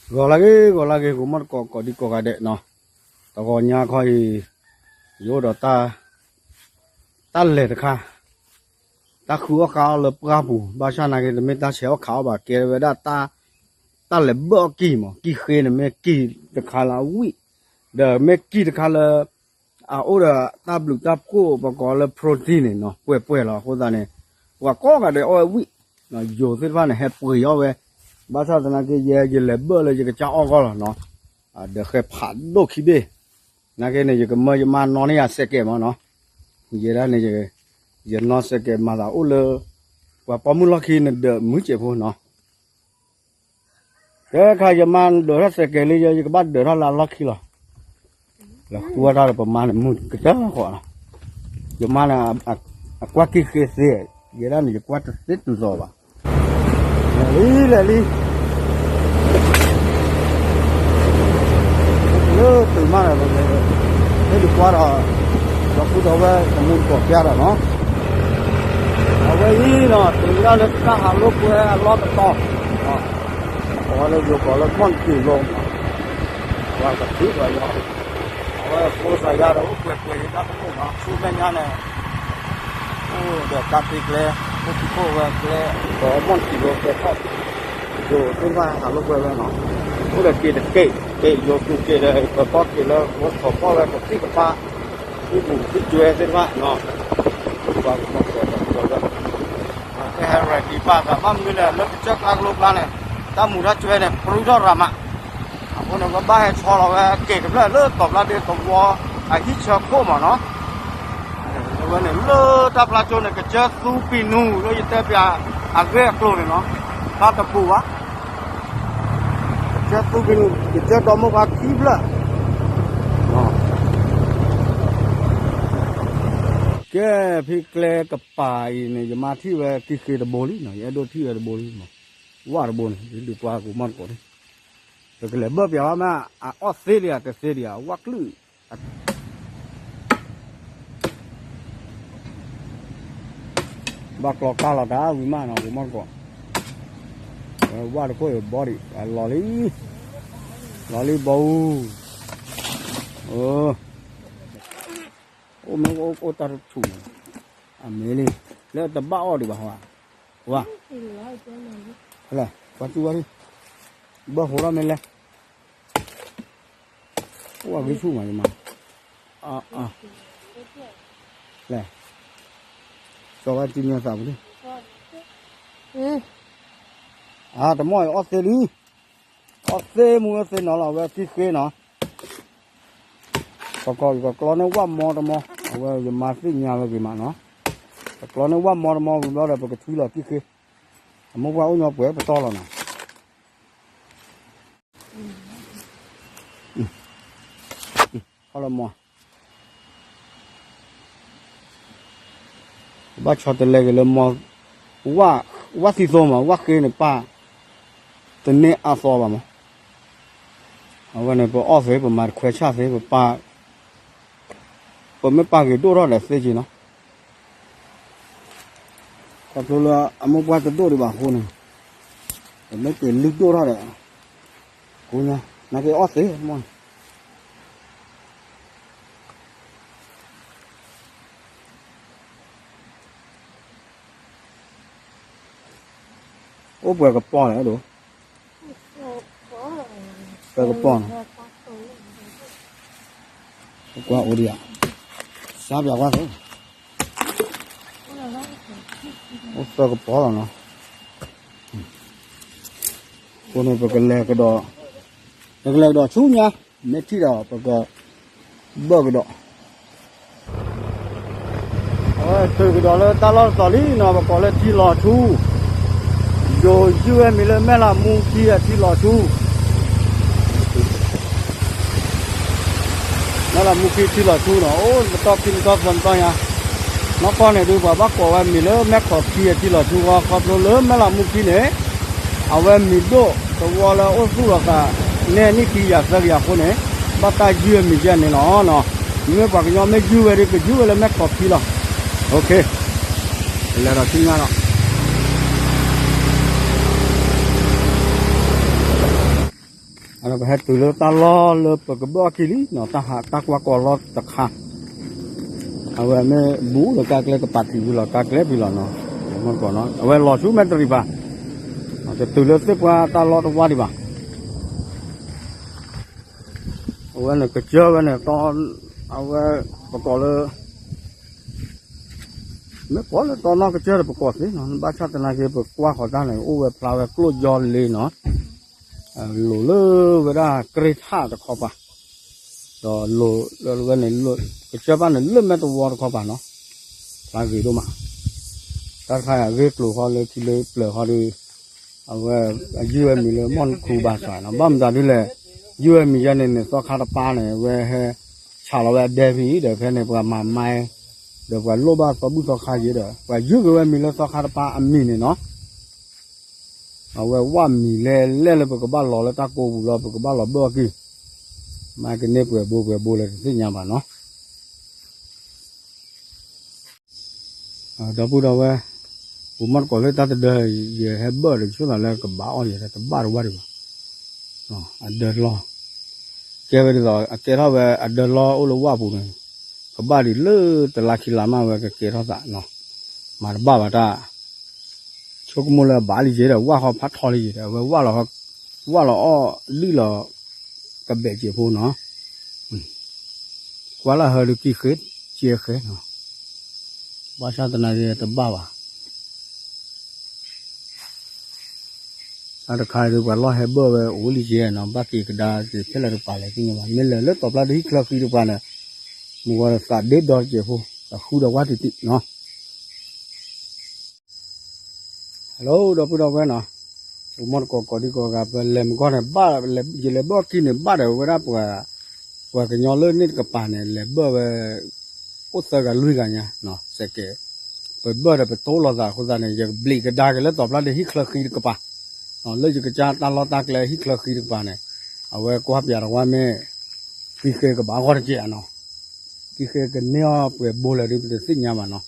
ဂီၤလၢဂ့ၤ ဂီၤလၢဂ့ၤ ဂီၤမီၢ်တကိး ကိးဒံကိးဂၤဒဲးနီၤ, တဂီၤညါခီအံၤ ယအိၣ်ဒီး တၢ်လဲၤတခါ, တၢ်ဃုအီၣ်ဃါအီၣ်လၢပှၢ်ပူၤ ဘၣ်ဆၣ်နာ်က့ တမ့ၢ်တၢ်ဆဲးအီၣ်ခးအီၣ်ဘၣ် ကဲဝဲဒၣ် တၢ်လဲၤဘၢၣ်အီၣ်ကံၢ်မး ကံၢ်ဃ့န့ၣ် မ့ၢ်ကံၢ်တခါလၢအဝံၣ်, ဒီးမ့ၢ်ကံၢ်တခါလၢ အအိၣ်ဒီးတၢ်ဘျုးတၢ်ဖှိၣ် ပကိးလၢ protein န့ၣ်နီၤ ပှဲၤပှဲၤလီၤ. အဃိသတးန့ၣ် ပှၤကိးဂၤဒဲးအီၣ်ဝဲဝံၣ်, ယိၤသ့ၣ်တဖၣ်န့ၣ် ဟဲပှ့ၤအီၣ်ဝဲ, ဘၣ်ဆၣ်သနာ်က့ ယဲ ယလဲၤဘၢၣ်လၢယကစၢ်အီၣ်အဂီၢ်လီၤနီၤ, ဒီးဃဲဖးဒိၣ်ခံဘ့ၣ်, နာ်က့န့ၣ် ယကမၢယမါနီၣ်န့ၢ်ယၤစဲးကဲးမးနီၤ, ယဲဒၣ်န့ၣ် ယနီၣ်စဲးကဲးမၤသးအိၣ်လၢ ပှၤပိာ်မုၣ်လီၢ်ခံန့ၣ် ဒၢးမုၢ်စဲးဖိနီၤ ကဲခါယမါဒၢးထီၣ်စဲးကဲးလံ ယကဘၣ်ဒၢးထီၣ်လၢအလီၢ်ခံလီၤ. လဲၤဃုအီၣ်တၢ်ဒီးပမါန့ၣ် မုၢ်ကတၢၢ်ဃီလီၤ. ယမါန့ၣ် အကွၢ်ကံၢ်ဃ့သ့, ယဲဒၣ်န့ၣ် ယကွၢ်တသ့တလီၤဘၣ်. လဲၤလံ လဲၤလံ လၢတုၤမးဒီး ဟဲဒုးကွၢ်ဒီး ဒီပုၢ်ဒီဝဲၢ်တမူတကိးပျၢ်ဒီးနီၤ, အဝဲအံၤနီၤ တုၤဒၣ်လၢတၢ်ဟးလိာ်ကွဲအလီၢ်တတီၤ, အဝဲလၢယိၤကီးလၢ မီၢ်တက့ၤလိၤနီၤ, ပှၤကထံၣ်ပှၤယီၤ, အဝဲဖိစၢ်ယါဒီးအိၣ်ပှဲၤပှဲၤယတၢ်ကပိာ်နီၤ ဆူမဲာ်ညါန့ၣ်, အိၣ်ဒီးကါတ့ကျဲ, အိၣ်ခံခိၣ်ဝဲကျဲ, ဒီးမီၢ်တက့ၤလိၤကျဲထီၣ်, ယိၤသ့ၣ်တဖၣ်ဟးလိာ်ကွဲဝဲနီၤ, အိၣ်ဒီးက့ၤတက့ၢ်, က့ၤယိၤသူက့ၤဒီး ပပီၢ်က့ၤလၢ ဝဲထီၣ်ပီၢ်ဝဲကသံၣ်ကပၢ်, သံၣ်ပူၤသံၣ်ကၠွဲသ့ၣ်တဖၣ်နီၤ, ပှၤကမီၢ်ကီးဒီး ကဟဲရၤဒံးဘၣ်သး ဘၣ်မနုၤလဲၣ် လၢကစၢၢ်ကျါကလိကျါန့ၣ် တၢ်မူၤတၢ်ကၠွဲန့ၣ် ပြုၢ်ထီၣ်ရၤမး, အဃိန့ၣ် ကဘၣ်ဟဲဆီလီၤဝဲက့ၤကဖျၢၣ်လၢတီၤဖျါဒ့သဝီ အဟံၣ်ဆၢခိၣ်မးနီၤ, အဝဲန့ၣ်လၢတၢ်ဖျါကၠိန့ၣ် ကစၢၢ်သူပံၤနူၤလၢယတဲပျး အဂ့ၢ်အကျိၤန့ၣ်နီၤ, ဘၣ်တပူၤဘၣ် ကစၢၢ်သူပံၤနူၤ ကစၢၢ်ဒီမိၢ်ပှၢ်ခံဖျၢၣ် ကဲ ဖဲကျဲကပၤအံၤန့ၣ် ယမါထံၣ်ဝဲကံၢ်ဃ့တဘိလံနီၤ, ယအဲၣ်ဒိးထံၣ်ဝဲတဘိလံ, ဝၣ်တဘိန့ၣ် ယဒုးပှၤကိးမီၢ်တကိးန့ၣ်, ပကလဲၤဘၢၣ်ပျးဘၣ်မး အအီၣ်သ့လံဧါ တသ့လံဧါ ဝၣ်ကလုာ် ဘၣ်ကျီကါလီၤတၢ်ဝံၤမးနီၤ ကိးမီၢ်တကိး, ဝၣ်တခိၣ်အံၤဘီဒံး လီၤလံ, လီၤလံဘီအူ, အိၣ်မ့ၢ်အိၣ်တၢ်တထူၣ်န့ၣ်, အမ့ၢ်လံ, လၢတဘၣ်အီၣ်ဒံးဘၣ်ဟီ, ဝါ, လဲၤ, ပှၤစူဝဲလံ, ဘၢၣ်ဟိထီၣ်မ့ၢ်လဲၣ်, အိၣ်အဂံၢ်ဆူၣ်မးယမါ, လဲၤ, စီၤဝဲတံၤမ့ၢ်သးပူၤလံ, အါ တမီၢ်အံၤအီၣ်သ့လံ, အီၣ်သ့မူဝဲသ့နီၤလီၤ အဝဲကံၢ်ဃ့နီၤ, ပကီၢ်ကကျီန့ၢ်ဝၣ်မီတမီ, အဝဲယမါသ့ၣ်ညါဝဲဂ့ၤမးနီၤ, ကကျီန့ၢ်ဝၣ်မီတမီဝံၤဘျီဒီး ပကထုလီၤကံၢ်ဃ့, အမိၢ်ပှၢ်အိၣ်ညီပှဲၤပတီၢ်လီၤနီၤ ခီလီၤမီၤ, ဘၣ်ဆီတလဲက့ၤလၢမီၤ, ဝၣ်သံသိမး ဝၣ်ဃ့န့ၣ်ပၢ်, တန့ၢ်အါသီဘၣ်မး, အဝဲန့ၣ် ပအီၣ်သ့ ပမၤတခွဲဆၣ်သ့ ပပၢ်, ပမ့ၢ်ပာ်က့ၤဒိၣ်ထီၣ်ဒီးသ့က့ၤနီၤ, ခီဖျိလၢအမိၢ်ပှၢ်တဒိၣ်ဒံးဘၣ်အဃိန့ၣ်, ပမ့ၢ်က့ၤလုၢ်ဒိၣ်ထီၣ်ဒီး, ကိညါ, နာ်က့အီၣ်သ့မီၢ်န့ၣ် အိၣ်ပှဲၤကပီၤလဲၣ်ဒိၣ်, ပှဲၤကပီၤနီၤ, ကွၢ်အိၣ်ဒံးဧါ, စါပၠးကွၢ်သိ, အိၣ်သၢကပီၤလီၤနီၤ, အဃိန့ၣ် ပကလဲၤကဒီး, ပကလဲၤကဒီးဆူညါ, မ့ၢ်ထံၣ်ဒီးပက ဘၢၣ်ကဒီး, အဝဲတုၤကဒီးလၢတၢ်လီၢ်တတီၤလံနီၤ ပကိးလၢထံလီၤဆူ, ယိၤယုၢ်ဝဲမံၤလၢမဲၢ်လးမူခံအထံလီၤဆူ, မဲၢ်လးမူခံထံလီၤဆူနီၤ အိၣ်နတီၢ်ခံနတီၢ်သၢနတီၢ်ညါ, နီၢ်ကီၢ်န့ၣ်ဒုး ပှၤဘၣ်ကိးဝဲမံၤလၢမဲၢ်ခီးခံအထံလီၤဆူဂီၢ် ခီဖျိလၢမဲၢ်လးမူခံန့ၣ် အဝဲမံၤဒိၣ်သဝီလၢအိၣ်သူၣ်လီၤသး နဲၣ်နံၣ်ခံကယၤသၢကယၤအဃိန့ၣ် ဘၣ်တၢ်ယုၢ်မံၤယဲၢ်န့ၣ်လီၤ. မ့မ့ၢ်ပှၤကညီမ့ၢ်ယုၢ်ဝဲဒီး ကယုၢ်ဝဲလၢမဲၢ်ခီးခံလီၤ. လဲၤဒီးဆူညါလီၤ. ပဟဲတုၤလၢတၢ်လီၢ်လၢပကဘၢၣ်အီၣ်ကံၢ်လံနီၤ, တၢ်ဟးတၢ်ကွၢ်ကီၢ်လီၢ်တခါ, အဝဲမ့ၢ်ဘူးလၢကါကျဲကပာ်တံၢ်ဝံၤလီၤ, ကါကျဲပံၤလီၤနီၤ, မ့ၢ်ကီးနီၤ အဝဲလီၤဆူမဲာ်တရံးပၤ, တတုၤလၢသ့ၣ်ပှၢ်တၢ်လီၢ်တဝါဒံးဘၣ်. အဝဲန့ၣ်ကစၢၢ်ဝဲန့ၣ် အဝဲ ပကိးလၢ မ့ၢ်ကိးလၢတီနီၢ်ကစၢၢ်ဒီးပကိးသ့နီၤ, ဘၣ်ဆၣ်သနာ်က့ ပကွၢ်ဃီၤတၢ်န့ၣ် အိၣ်ဝဲဖျါဝဲကျိၣ်ယီလ့နီၤ, လိၤလၢဝဲဒၣ်ကြ့ၢ်ထၣ်တခီပၤ, ဒီးလိၤလၢဝဲန့ၣ် ကစၢၢ်ဘၣ်န့ၣ် လၢမဲာ်တဝီတခီပၤနီၤ, ဖျါဂ့ၤဒိၣ်မး, တၢ်တခါအဂ့ၢ်ကျိၤဃီလၢထံလၢပျၢၤဃီဒီး အဝဲ အယုၢ်ဝဲမံၤလၢမီၢ်နခူဘၣ်စၢ်နီၤ, ဘၣ်မတၤဒ်လဲၣ်, ယုၢ်ဝဲမံၤယဲန့ၣ်န့ၣ် သီခါတပၤန့ၣ် အဝဲဟဲ ဆးလီၤဝဲအဒဲဖဲအံၤဒီး ဖဲန့ၣ် ပှၤမၤမါ ဒီးပှၤလိၣ်ဘၣ်သီဘူၣ်သီခါယဲဒီး ပှၤယုၢ်က့ၤဝဲမံၤလၢသီခါတပၤအမံၤန့ၣ်နီၤ, အဝဲဝၣ်မံၤလဲၣ်လဲၣ်လၢပကဘၣ်လီၤလၢတၢ်ကိးပူၤလီၤ, ပကဘၣ်လီၤဘၢၣ်အီၣ်က့ၤ, မၤကန့ၢ်ပှဲၤဘိပှဲၤဘိလဲၣ်တသ့ၣ်ညါဘၣ်နီၤ. ဒီပုၢ်ဒီဝဲၢ်, ပမီၢ်တကိးလၢတၢ်တဒၢ ယဟဲဘၢၣ်ဒီး ယဆိသးလၢကဘၣ်အီၣ်ယဲ တဘၣ်တဝၣ်ဒံးဘၣ်, အဒၢလီၢ်, ကဲဝဲဒ်သိး အကဲထီၣ်ဝဲအဒၢလီၢ်အိၣ်လၢဝၣ်ပူၤန့ၣ်, ကဘၣ်ဒံးလၢတလါခံလါမး ဝဲကကဲထီၣ်သးနီၤ, မၤတဘၣ်ဘၣ်တၢ် ဆိကမိၣ်လၢအဘၣ်လံယဲဒီး ဝၣ်ဃီဖးထီလံယဲဒီး အဝဲဝၣ်လီၤ, ဝၣ်လီၤအီၣ်ဒံၣ်လီၤ ကဘဲးစဲးဖိနီၤ, ကွၢ်လၢဟၢဒုးကံၢ်ဃ့, ကဲဃဲနီၤ, ဘၣ်ဆၣ်သနာ်က့တဘၣ်ဘၣ်, တၢ်တခါဒီးပှၤလီၢ်ဟဲဘၢၣ်ဝဲအိၣ်လံယဲနီၤ, ဘၣ်က့ၤကဒါက့ၤဖဲလဲၣ်တကပၤလဲၣ်သ့ၣ်ညါဘၣ်, မ့ၢ်လဲၤလၢတီၤပျၢ်ဒုးဟံၣ်ချၢဃံတကပၤန့ၣ်, မုၢ်ဂီၤဒီးသးဒ့ဒီတစဲးဖိ, အဃုဒီးဝၣ်တံၢ်တံၢ်နီၤ Hello ဒီပုၢ်ဒီဝဲၢ်နီၤ, ပမီၢ်တကိးကိးဒံကိးဂၤ ပလဲၤမုၢ်ဂီၢ်န့ၣ် ဘၣ်, ယလဲၤဘၢၣ်ကံၢ်န့ၣ် ဘၣ်ဒီးဝဲဒၣ်ပှၤ, ပှၤကညီလၢန့ၣ်တကပၤန့ၣ် လဲၤဘၢၣ်ဝဲ, အိၣ်သၢဂၤလွံၢ်ဂၤညါ, စဲးကဲး, ပဘၢၣ်ဒီးပတိလိာ်သးအဃိသတးန့ၣ် ယကဘျံးကဒါက့ၤလၢတီၤဖျါဒ့ဟံၣ်ချၢဃံတကပၤ, လၢယကစၢ်တၢ်လီၢ်တၢ်ကျဲဟံၣ်ချၢဃံတကပၤန့ၣ်, အဝဲကွၢ်ပၠးတဝါမ့ၢ်, ကံၢ်ဃ့ကဘၣ်ဂီၢ်တကဲးနီၤ ကံၢ်ဃ့ကန့ၢ်အီၣ်ပှဲၤဘိလဲၣ်ဒ်ပတသ့ၣ်ညါဘၣ်နီၤ,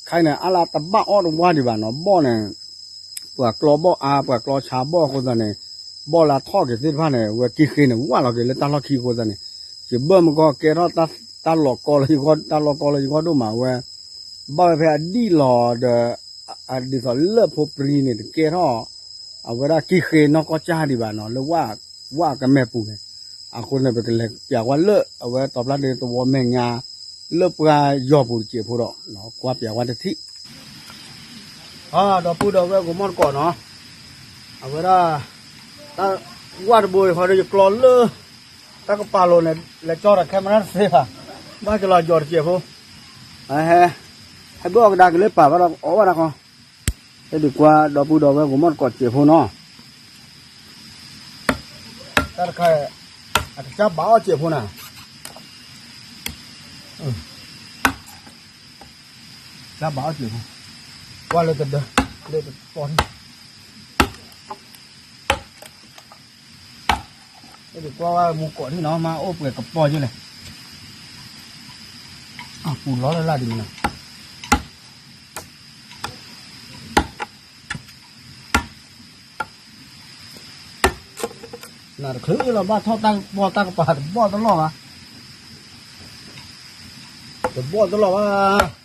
ခဲအံၤန့ၣ် အါလၢတဘၣ်အီၣ်တဝါဒံးဘၣ်နီၤ, ဘီၣ်န့ၣ်, ပှၤကျီဘီၣ်အါ ပှၤကျီဆါဘီၣ်အဃိသတးန့ၣ်, ဘီၣ်လၢထီၣ်က့ၤသ့ၣ်တဖၣ်န့ၣ် အဝဲကံၢ်ဃ့န့ၣ် ဝၣ်လီၤက့ၤလၢတၢ်လီၢ်ခံအဃိသတးန့ၣ်, ယဘၢၣ်မုၢ်ဂီၢ်ကဲထီၣ်တၢ်လီၤကီလၢယဂီၢ်, တၢ်လီၤကီလၢယဂီၢ်ဒိၣ်မးဝဲ, ဘၣ်ဝဲဖဲအဒံၣ်လီၤဒီး, ဒ်သိးလၢဖိပြံန့ၣ် တကဲထီၣ်, အဝဲဒၣ်ကံၢ်ဃ့နီၢ်ကီၢ်ကၢ်ဒံးဘၣ်နီၤ လၢဝၣ်, ဝၣ်ကမဲာ်ပူၤန့ၣ်, အဃိန့ၣ် ပကလဲၤပၠးဝဲလၢအဝဲတီၤဖျါဒ့သဝီမဲာ်ညါ, လၢပှၢ်ယီၤပူၤတစဲးဖိဒီး, ကွၢ်ပၠးဝဲတထံၣ်, ဒီပုၢ်ဒီဝဲၢ်ကမီၢ်တကိးနီၤ, အဝဲဒၣ်, တၢ်ဝၣ်တဘိဃီဒီးယကျီလၢ, တၢ်ကပၤလိၤန့ၣ် လဲၤကၠီဒီး camera တသ့ဘၣ်, ဘၣ်ကလီၤယီၤတစဲးဖိ, ဟဲ, ဟဲဘၣ်အီၣ်ကဒါက့ၤလၢပာ်ဘၣ်ဒီးအီၣ်ဝဲဒၣ်ဃီ ဟဲဒုးကွၢ်ဒီပုၢ်ဒီဝဲၢ်ကမီၢ်တကိးစဲးဖိနီၤ, တၢ်တခါ, အကစၢ်ဘၣ်အီၣ်စဲးဖိနၤ, ကစၢ်ဘၣ်အီၣ်စဲးဖိ, ကွၢ်လၢတဒၢ, လၢတပီၢ်ထံၣ် အဲဒုးကွၢ်ဝဲမူကိးထံၣ်နီၤ မ့ၢ်အိၣ်ပှဲၤကပီၢ်ယဲလဲၣ်, အပူၤလီၤလၢ်လၢ်ဒ်န့ၣ်နီၤ နတချုးလီၤဘၣ်ထီၣ်တၢ်ကပီၢ်တၢ်ကပၤတဘီၣ်တလီၢ်ဘၣ်, တဘီၣ်တလီၢ်ဘၣ်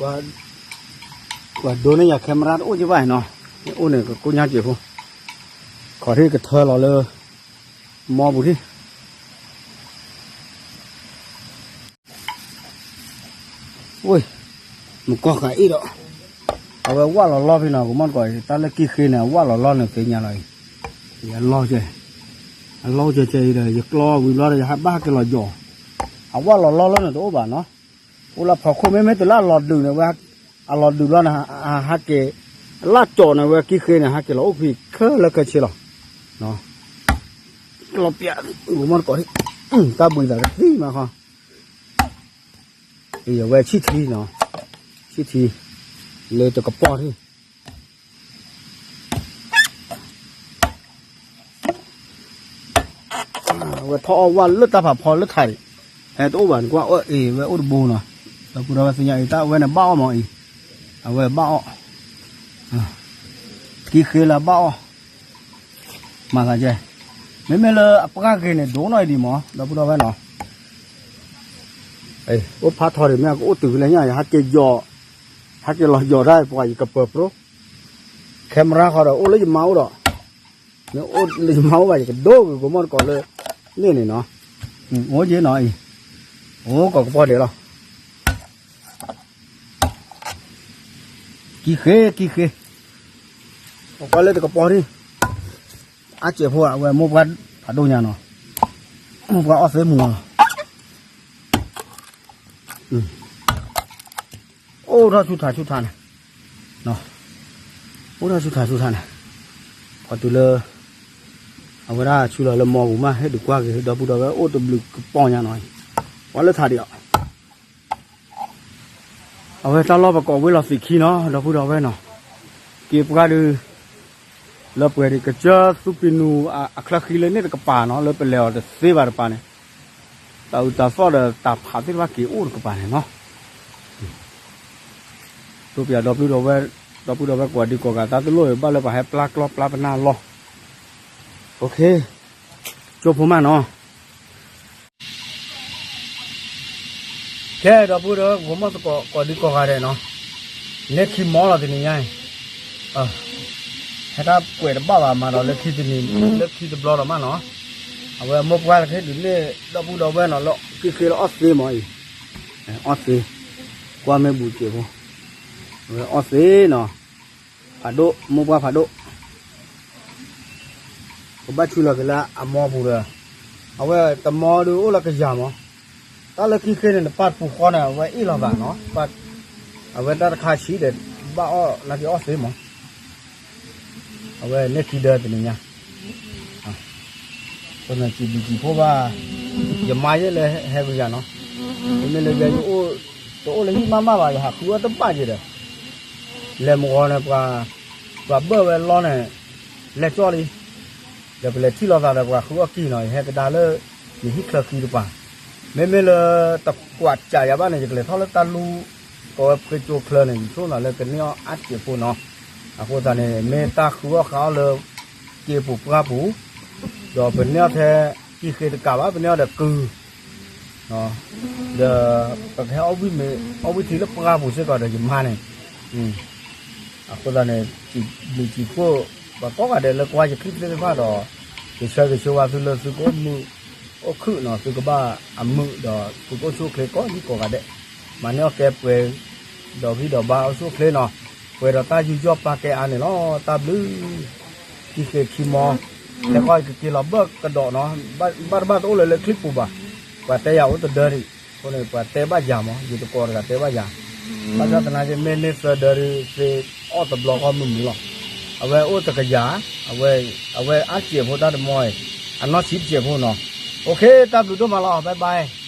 ပှၤဒိးန့ၢ်ယၤ camera တအိၣ်က့ဘၣ်နီၤ, အိၣ်န့ၣ်ကကိညါစဲးဖိ, ခီၣ်ထံၣ်ကထၢလီၤလၢ, မီပူၤထံၣ်, အိ, မုၢ်ကီၢ်ဃာ်အ့ၣ်ဒီး, အဝဲဝၣ်လီၤလီၢ်ဖဲနီၤ ကမီၢ်တကိးအံၤ တၢ်လၢကံၢ်ဃ့န့ၣ် အဝၣ်လီၤလီၢ်န့ၣ်သ့ၣ်ညါလီၤအံၤ, ယအလီၢ်ကဲ, အလီၢ်ကဲကဲအံၤဒီး ယကျီဝံၤဘျီဒီး ယဟးဘၣ်ဟးက့ၤလီၤယီၤ, အဝၣ်လီၤလီၢ်လီၢ်န့ၣ်တအိၣ်ဘၣ်နီၤ, အိၣ်လၢဖီခိၣ်မ့မ့ၢ်တုၤလၢအလီၤဒုးန့ၣ်ဝဲ, အလီၤဒုးဘျီန့ၣ်, ဟးက့ၤ, အလၢ်ကၠီၣ်န့ၣ်ဝဲကံၢ်ဃ့န့ၣ် ဟးက့ၤလီၤအိၣ်ဖဲခဲလၢာ်ခဲဆ့လီၤ, လီၤပျး, ကမီၢ်တကိး, တၢ်ဘှံးသးကသံမးခီ အဝဲဆံၣ်ထံနီၤ, ဆံၣ်ထံ, လၢတကပီၢ်ထံၣ်, အဝဲထီၣ်အီၣ်ဝၣ်လၢတၢ်ဖးဖီလၢထးဒံး, ဟဲတအိၣ်ဘၣ်နကွၢ်အီၣ်အ့ၣ်ဝဲအိၣ်တဘိနီၤ, ဒီပုၢ်ဒီဝဲၢ်သ့ၣ်ညါအံၤ တၢ်အဝဲန့ၣ်ဘၣ်အီၣ်မးအံၤ, အဝဲဘၣ်အီၣ်, ကံၢ်ဃ့လၢဘၣ်အီၣ် မၤသးကဲ, မ့မ့ၢ်လၢအပှၢ်ဂ့ၤန့ၣ် ဒိၣ်နီၢ်အံၤဒံးမး ဒီပုၢ်ဒီဝဲၢ်နီၤ, အိၣ်ဖးထီဒံး မ့ၢ်ကအိၣ်တုၤဖဲလဲၣ်ညါ ဟဲက့ၤယီၤ, ဟဲက့ၤလီၤယီၤတၢ်ပှၤ ယကပၢၤပြိ, camera ဃီဒီး အိၣ်လၢယမါအိၣ်ဒီး, မ့ၢ်အိၣ်လၢယမါအိၣ်ဘၣ် ယကဒိဂ့ၤကိးမီၢ်တကိးလၢ, န့ၣ်န့ၣ်နီၤ, အိၣ်က့နီၤအံၤ, အိၣ်ကီးကပီၤဒဲးလီၤ. ကံဃ့ ကံဃ့, ပကွၢ်လၢတကပီၤဒံး, အစဲးဖိအဝဲမိၢ်ပှၢ်ဖးဒိၣ်ညါနီၤ, မိၢ်ပှၢ်အီၣ်သ့မူၤလီၤ, အိၣ်ထီၣ်ဆူၣ်ထးဆူၣ်ထးန့ၣ်, အိၣ်ထီၣ်ဆူၣ်ထးဆူၣ်ထးန့ၣ်, ပှၤတုၤလၢ အဝဲဒၣ်ဆူလီၤလၢမီပူၤမး ဟဲဒုးကွၢ်က့ၤ ဒီပုၢ်ဒီဝဲၢ်အိၣ်တဘျုးကပီၤညါနီၤ, ပှၤလၢထးဒံးအီၤ အဝဲတၢ်လီၢ်ပကိးဝ့ၢ်လီၤသံးခံနီၤ ဒီပုၢ်ဒီဝဲၢ်နီၤ, က့ၤပှၢ်ဒုး လၢပှဲၤဒံးကစၢၢ်သူပံနူအချၢဃံလၢန့ၣ်တကပၤနီၤ လၢပလဲၤအီၤတသ့ဘၣ်တပၤန့ၣ်, တၢ်အုၣ်တၢ်သီၣ်ဒီးတၢ်ဖးသ့ၣ်တဖၣ်က့ၤအိၣ်တကပၤန့ၣ်နီၤ, ဒိၣ်ပယီၤဒီပုၢ်ဒီဝဲၢ်, ဒီပုၢ်ဒီဝဲၢ်ကိးဒံကိးဂၤ တၢ်တလိၣ်ဘၣ်လၢပှၤဟဲပျၢ်ကျီၢ်ပျၢ်ပနၢ်လီၢ်, ကၠိဖိမးနီၤ ကဲ ဒီပုၢ်ဒီဝဲၢ် ဂီၤမီၢ်သကိး ကိးဒံကိးဂၤဒဲးနီၤ, လၢခံမီလီၤတနံၤညါအံၤ, ဟဲတၢ်ကွဲးတဘၣ်ဘၣ်မးဒီး လၢခံတနံၤ လၢခံတဘျီဒီးမးနီၤ, အဝဲမိၢ်ပှၢ်တခ့ဒုးန့ၣ် ဒီပုၢ်ဒီဝဲၢ်နီၤ လၢခံဃ့လၢအီၣ်သ့မးအံၤ, အီၣ်သ့, ကွၢ်မ့ၢ်ဘူးစဲးဖိ, အဝဲအီၣ်သ့နီၤ, ဖးဒိၣ် မိၢ်ပှၢ်ဖးဒိၣ် ကဘၣ်ဆူၣ်လီၤက့ၤလၢအမီပူၤဒီး, အဝဲတမီဒုးအိၣ်လၢကယၤမး, တၢ်လၢခံဃ့န့ၣ် နပာ်ပူၤဃီန့ၣ် အဝဲအ့ၣ်လိာ်သးနီၤ, အဝဲတၢ်တခါဆံးဒီး ဘၣ်အီၣ်နာ်က့ၤအီၣ်သ့မး, အဝဲန့ၢ်ခံဒၢတနံၤညါ, အဃိန့ၣ် စံးဘျုးစံးဖှိၣ်ဘၣ် ယမါယဲၢ်လၢဟဲကယၤနီၤ, မ့မ့ၢ်လၢယဲၢ်ယအိၣ်, တအိၣ်လၢဟံၣ်မးမးဘၣ် ယဟးဃုအီၣ်တဘၣ်ယဲၢ်ဒီး, လဲၤမုၢ်ဂီၤန့ၣ် ပှၤ, ပှၤဘၢၣ်ဝဲလီၢ်န့ၣ်, လဲၤကၠီလံ, ဒီးပလဲၤထံၣ်လိာ်သးဒီးပှၤဃုအီၣ်ကံၢ်နီၤ ယဟဲကဒါလၢ ယဟံၣ်ချၢဃံတပၤ, မ့မ့ၢ်လၢတကွၢ်စးယၤဘၣ်န့ၣ် ယကလဲၤထီၣ်လၢတၢ်လူ, ကိးဝဲဖှ့ကၠိချၢန့ၣ် ယဆိကမိၣ်လၢကန့ၢ်အီၣ်အါစဲးဖိနီၤ, အဃိသတးန့ၣ် မ့ၢ်တၢ်ဃုအီၣ်ဃုအီၣ်လၢ က့ၤပူၤပှၢ်ပူၤ, ဒီးပန့ၢ်အီၣ်ထဲ ကံၢ်ဃ့တကးဘၣ် ပန့ၢ်အီၣ်ဒီးကုၢ်, ဒီးပကဟဲအီၣ်ဝံၣ်မ့ၢ် အီၣ်ဝံၣ်ထံလၢပှၢ်ပူၤစ့ၢ်ကီးဒီးယမါန့ၣ်, အဃိသတးန့ၣ် စံးဘျုးစံးဖှိၣ် ပှၤကိးဂၤဒဲးလၢကွၢ်ယချံၣ်သ့ၣ်တဖၣ်ဒီး, ကဆၢဂ့ၤဆၢဝါသုလၢသုကအိၣ်မုာ်အိၣ်ခုၣ်နီၤ သုကဘၣ်အမုာ်ဒီးသုကအိၣ်ဆူၣ်အိၣ်ချ့ကိးဒံကိးဂၤဒဲး, မၤန့ၢ်အီၣ်ကဲပှဲၤ ဒီးဂံၢ်ဒီးဘါအိၣ်ဆူၣ်အိၣ်ချ့နီၤ, ပှဲၤဒီးတၢ်ယူးယီၣ်ပာ်ကဲအါန့ၣ်လီၤ. တၢ်ဘျုး ခံဃ့ခံမီ, ဟဲဃီကက့ၤလီၤဘၢၣ်ကဒီးနီၤ, ဘၣ်တဘၣ်တအိၣ်လၢၤလၢချံပူၤဘၣ်, ပှၤတဲယၤအိၣ်တဒၢဒံး, အဃိန့ၣ် ပှၤတဲဘၣ်ယၤမး ယတကိးတဂၤတဲဘၣ်ယၤ, ဘၣ်ဆၣ်သနာ်က့မ့ၢ်န့ၢ်သၢဒၢဒုး သ့အီၣ်တဘျီဃီမုာ်မုာ်လီၤ, အဝဲအိၣ်တကယၤ, အဝဲအါစဲးဖိတၢ်တမီအံၤ, အနီၢ်ဆံးစဲးဖိနီၤ, အိၣ်ခ့ တၢ်ဘျုးဒိၣ်မးလီၤ bye bye.